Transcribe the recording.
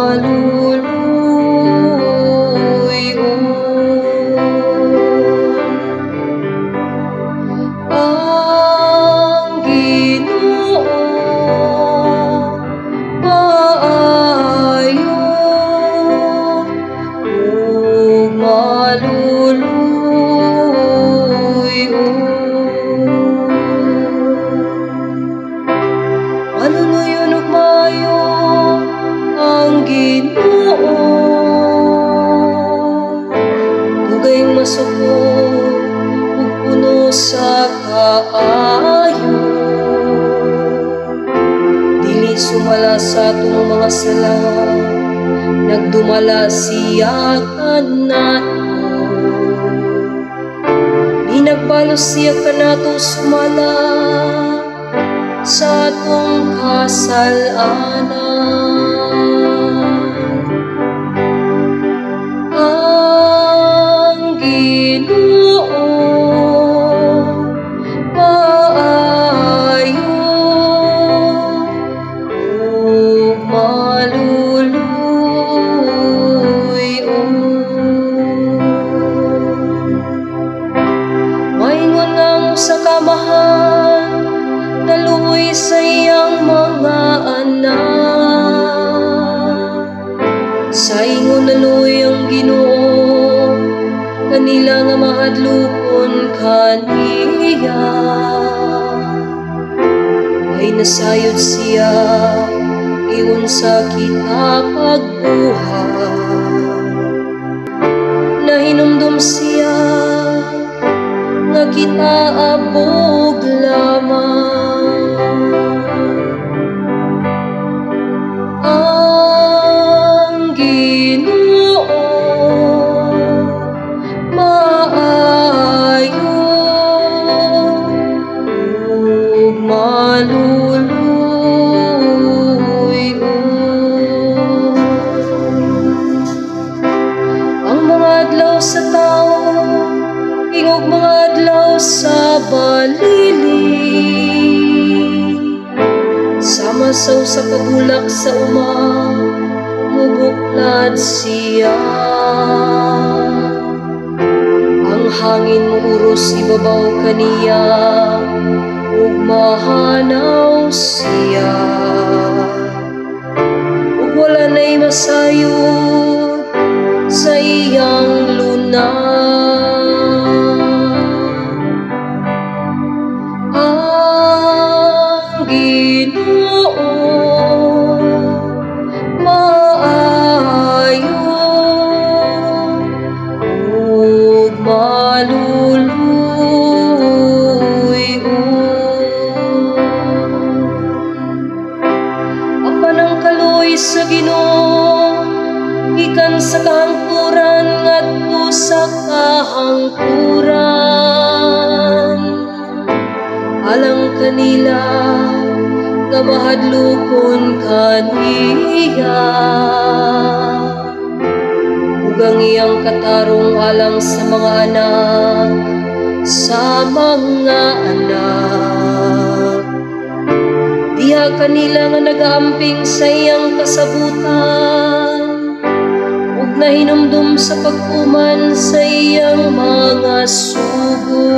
Maluluy-on. Ang Ginoo maayo ug maluluy-on. Maluluy-on ug maayo ang Ginoo, dugay masukol ug puno sa kaayo. Dili sumala sa atong mga sala, nagdumala siya kanato. Minagbalos siya kanato sumala sa atong kasalanan. Ang Ginoo maayo ug maluluy-on. Maingon nga ang usa ka amahan naluoy sa iyang mga anak. Sa ingon naluoy ang Ginoo kanila nga mahadlokon kaniya. Ay nasayod siya ingon sa kita pagbuhat. Nahinumdum siya nga kita abog lamang. Ang Ginoo maayo ug maluluy-on. Ang mga adlaw sa tawo ingog mga adlaw sa balili, sama sa usa ka bulak sa uma, mubuklad siya. Ang hangin muuros ibabaw kaniya, ug mahanaw siya. Ug wala na'y masayod sa iyang luna. Ang Ginoo maayo ug maluluy-on. Apan ang kaluoy sa Ginoo gikan sa kahangturan ngadto sa kahangturan, alang kanila nga mahadlokon kaniya. Ug ang iyang katarong alang sa mga anak, sa mga anak. Diha kanila nga nagaamping sa iyang kasabutan, ug nahinumdum sa pagkuman sa iyang mga sugo.